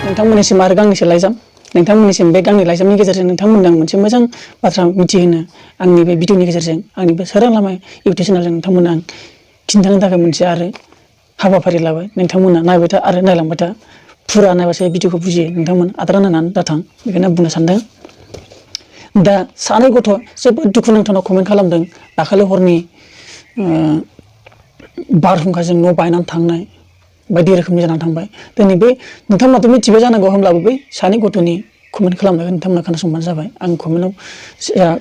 नोंथांमोननिसिम आरो गांनैसो लाइजाम नोंथांमोननिसिम बे गांनै लाइजामनि गेजेरजों नोंथांमोननो आं मोनसे मोजां बाथ्रा मिथिहोनो आंनि बे भिडिअनि गेजेरजों आंनि बे सोरां लामा इउटिउब चेनेलजों नोंथांमोननो आं खिन्थानो थाखाय मोनसे आरो हाबाफारि लाबाय। नोंथांमोना नायबाय था आरो नायलांबाय था फुरा नायबासो भिडिअखौ बुजियो। नोंथांमोन आद्रा नायनानै दाथां बेखौनो बुंनो सानदों। दा सानै गथ' जोबोद दुखुनांथाव कमेन्ट खालामदों दाखालि हरनि बारहुंखाजों न' बायनानै थांनाय बायदि रोखोमनि जानानै थांबाय। दिनै बे नोंथांमोनाथ' मिथिबाय जानांगौ, होमब्लाबो बै सानै गथ'नि कमेन्ट खालामनायखौ नोंथांमोना खोनासंबानो जाबाय। आं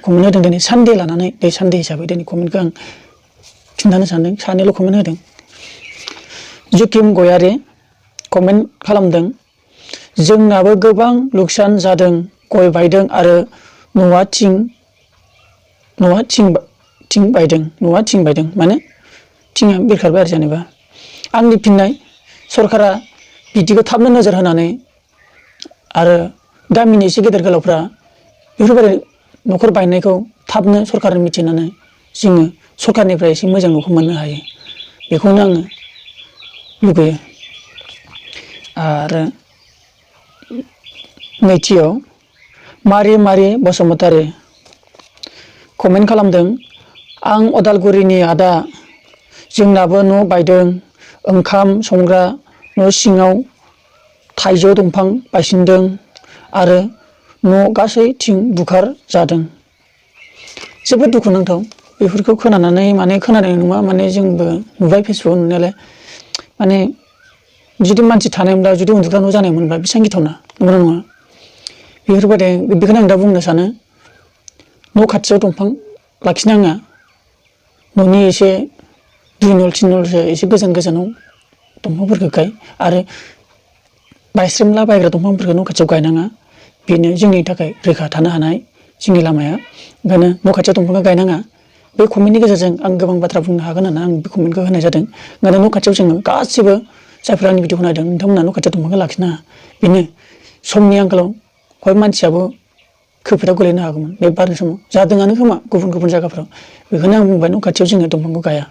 कमेन्ट होदों दिनै सानडे लानानै बे सानडे हिसाबै दिनै कमेन्टखौ आं खिन्थानो सानदों। सानैल' कमेन्ट होदों। जुकिम गयारि कमेन्ट खालामदों, जोंनाबो गोबां लुकसान जादों, गय बायदों आरो न'आ थिं बायदों माने थिंआ बेरखारबाय आरो जेनेबा। आंनि फिननाय, सरकारा बिदिखौ थाबनो नोजोर होनानै आरो गामिनि एसे गेदेर गोलावफ्रा बेफोरबायदि न'खर बायनायखौ थाबनो सरकारनो मिथिनानै जोङो सरकारनिफ्राय एसे मोजां न'खौ मोननो हायो, बेखौनो आङो लुगैयो। आरो नैथियाव मारि बसुमतारी कमेन्ट खालामदों, आं अदालगुरिनि आदा, जोंनाबो न' बायदों, ओंखाम संग्रा न' सिङाव थाइजौ दंफां बायसिनदों आरो न' गासै थिं बुखार जादों। जोबोद दुखुनांथाव। बेफोरखौ खोनानानै माने खोनानाय नङा, माने जोंबो नुबाय फेसबुकआव नुनायालाय। माने जुदि मानसि थानायमोनब्ला, जुदि उन्दुग्रा न' जानायमोनब्ला बेसेबां गिथावना, नंगौना नङा? बेफोरबायदि बेखौनो आं दा बुंनो सानो, न' खाथियाव दंफां लाखिनाङा। न'नि एसे 2 नल 3 नलसो एसे गोजानाव दंफांफोरखौ गाय आरो बायस्रेमला बायग्रा दंफांफोरखौ न' खाथियाव गायनाङा। बेनो जोंनि थाखाय रैखा थानो हानाय जोंनि लामाया। ओंखायनो न' खाथियाव दंफांखौ गायनाङा। बे कमेन्टनि गेजेरजों आं गोबां बाथ्रा बुंनो हागोन होननानै आं बे कमेन्टखौ होनाय जादों। ओंखायनो न' खाथियाव जोङो गासिबो जायफ्रा आंनि भिडिअखौ नायदों, नोंथांमोना न' खाथियाव दंफांखौ लाखिनाङा। बेनो समनि आंखालाव हय मानसियाबो खैफोदाव गोलैनो हागौमोन बे बारनि समाव। जादोंआनो खोमा गुबुन जायगाफ्राव। बेखौनो आं बुंबाय, न' खाथियाव जोङो दंफांखौ गाया।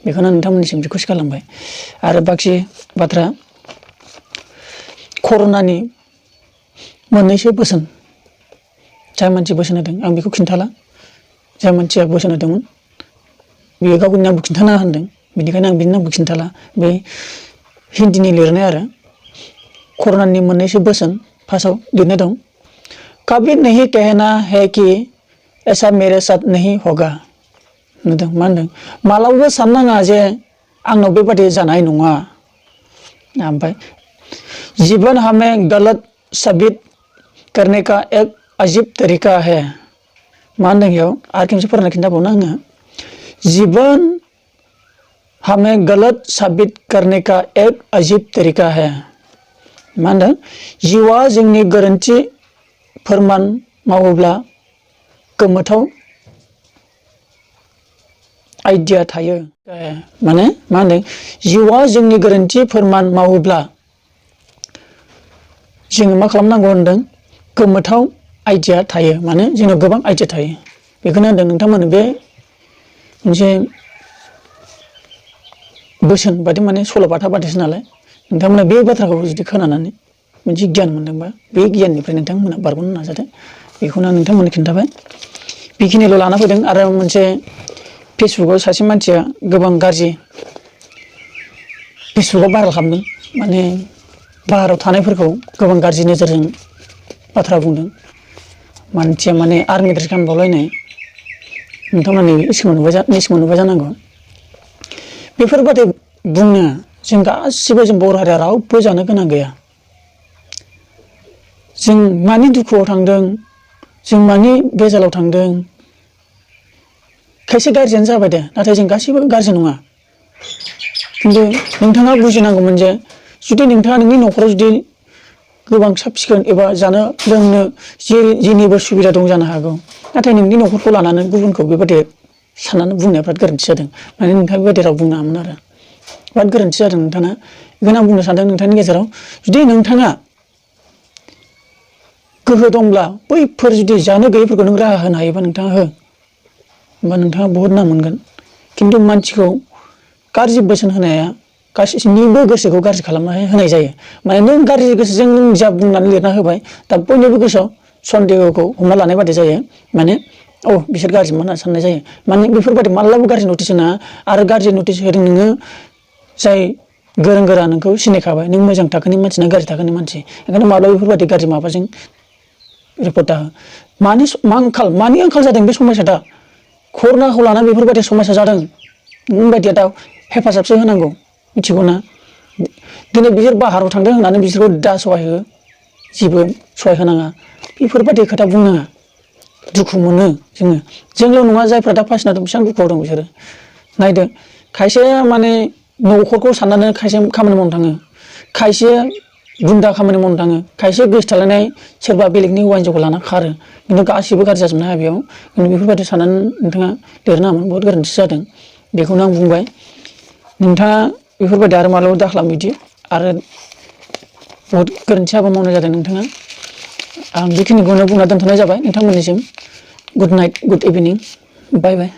बेखौनो आं नोंथांमोननिसिम रिकुवेस्ट खालामबाय। आरो बाखि बाथ्रा, कर'नानि मोननैसो बोसोन, जाय मानसि बोसोन होदों आं बेखौ खिन्थाला। जाय मानसिया बोसोन होदोंमोन बेयो गावनि नामखौ खिन्थाना होनदों, बेनिखायनो आं बिनि नामखौ खिन्थाला। बे हिन्दीनि लिरनाय आरो कर'नानि मोननैसो बोसोन। फार्स्टआव लिरनाय दं, कभी नहीं कहना है कि ऐसा मेरे साथ नहीं होगा। नुदों मा होनदों? मालाबाबो साननाङा जे आंनाव बेबादि जानाय नङा। ओमफ्राय जीवन हमें गलत साबित करने का एक अजीब तरीका है। मा होनदों बेयाव? आरो खेबसे फरायना खिन्थाबावनो आङो। जीवन हमें गलत साबित करने का एक अजीब तरीका है। मा होनदों? जिउआ जोंनि गोरोन्थि फोरमान मावोब्ला गोमोथाव आइडिया थायो। माने मा होनदों? जिउआ जोंनि गोरोन्थि फोरमान मावोब्ला जोङो मा खालामनांगौ होनदों? गोमोथाव आइडिया थायो। माने जोंनाव गोबां आइडिया थायो। बेखौनो होनदों नोंथांमोननो बे मोनसे बोसोन बायदि, माने सल'बाथा बादिसो नालाय। नोंथांमोना बे बाथ्राखौ जुदि खोनानानै मोनसे गियान मोनदोंबा, बे गियाननिफ्राय नोंथांमोना बारग'नो नाजादो। बेखौनो आं नोंथांमोननो खिन्थाबाय। बेखिनिल' लाना फैदों। आरो मोनसे फेसबुकआव सासे मानसिया गोबां गाज्रि फेसबुकआव भाइरेल खालामदों, माने बाहेरायाव थानायफोरखौ गोबां गाज्रि नोजोरजों बाथ्रा बुंदों। मानसिया माने आर्मि ड्रेस गानबावलायनाय, नोंथांमोना नै समाव नुबाय जानांगौ। बेफोरबादि बुंनो जों गासिबो, जों बर' हारिया रावबो जानो गोनां गैया। जों मानि दुखुआव थांदों, जों मानि बेजालाव थांदों, खायसे गाज्रियानो जाबाय दे, नाथाय जों गासैबो गाज्रि नङा। खिन्थु नोंथाङा बुजिनांगौमोन जे जुदि नोंथाङा नोंनि न'खराव जुदि गोबां साब सिखोन एबा जानो लोंनो जेनिबो सुबिदा दं जानो हागौ, नाथाय नोंनि न'खरखौ लानानै गुबुनखौ बेबादि साननानै बुंनाया बिराद गोरोन्थि जादों। माने नोंथाङा बेबायदि राव बुंनो हायामोन आरो बिराद गोरोन्थि जादों नोंथाङा। बेखौनो आं बुंनो सानदों नोंथांनि गेजेराव, जुदि नोंथाङा गोहो दंब्ला बैफोर जुदि जानो गैयैफोरखौ नों राहा होनो हायोबा नोंथाङा हो, होमबा नोंथाङा बहुद नाम मोनगोन। खिन्थु मानसिखौ गाज्रि बोसोन होनाया गासिनिबो गोसोखौ गाज्रि खालामना होनाय जायो। माने नों गाज्रि गोसोजों नों जा बुंनानै लिरना होबाय दा बयनिबो गोसोआव सन्देहखौ हमना लानाय बादि जायो। माने बिसोर गाज्रिमोन होनना साननाय जायो। माने बेफोरबायदि मालाबाबो गाज्रि नटिस होनाङा आरो गाज्रि नटिस होदों नोङो जाय गोरों गोरा नोंखौ सिनायखाबाय नों मोजां थाखोनि मानसि ना गाज्रि थाखोनि मानसि, ओंखायनो माब्लाबा बेफोरबायदि गाज्रि माबाजों रिपर्ट दा हो। मानि आंखाल जादों बे समाजा दा कर'नाखौ लानानै बेफोरबायदि समस्या जादों। नों बायदिया दा हेफाजाबसो होनांगौ, मिथिगौ ना? दिनै बिसोर बाहाराव थांदों होननानै बिसोरखौ दा सहाय हो, जेबो सहाय होनाङा, बेफोरबायदि खोथा बुंनाङा। दुखु मोनो जोंल' नङा जायफ्रा दा फासिना दं बेसेबां दुखुआव दं बिसोरो। नायदो खायसे माने न'खरखौ साननानै खायसे खामानि मावनो थाङो, खायसे गुन्दा खामानि मावनो थाङो, खायसे गोसो थोलायनाय सोरबा बेलेगनि हौवा हिनजावखौ लाना खारो। खिन्थु गासिबो गाज्रि जाजोबनो हाया बेयाव। खिन्थु बेफोरबायदि साननानै नोंथाङा लिरनाङामोन, बहुद गोरोन्थि जादों। बेखौनो आं बुंबाय। नोंथाङा बेफोरबायदि आरो मालाबा दाखालाम बिदि, आरो बहुद गोरोन्थि हाबा मावनाय जादों नोंथाङा। आं बेखिनिखौनो बुंना दोनथ'नाय जाबाय नोंथांमोननिसिम। गुड नाइट, गुड इभिनिं, बाय बाय।